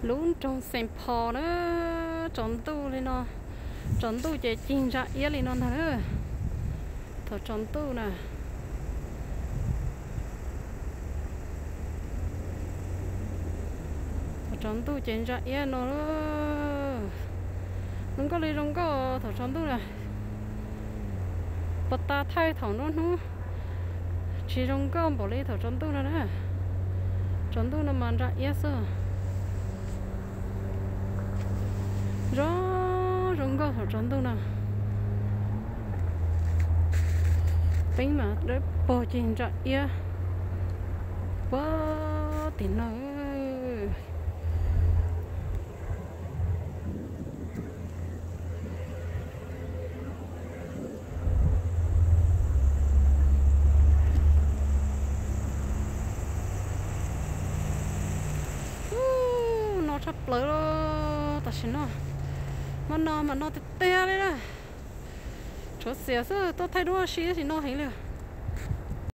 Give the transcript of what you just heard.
Lub nroog Xeem Phos na, tsaus ntuj li no, tsaus ntuj ces cig ntsa iab li no ntag na. Thaum tsaus ntuj na, thaum tsaus ntuj ces ntsa iab no. Zoo nkauj li zoo nkauj thaum tsaus ntuj na. Puas tas thaij thaum nruab hnub tsis zoo nkauj npaum li thaum tsaus ntuj no na. Tsaus ntuj no mas ntsa iab xwb. Zoo, zoo nkauj thaum tsaus ntuj no. Teeb mas dawb paug cig ntsa iab puag tim no. Ub, no tshaj plaws li. Tam sim no mas no mas no tiag tiag li na. Tshuav xiam xwb, tuaj thaij duab si tab sis no heev li.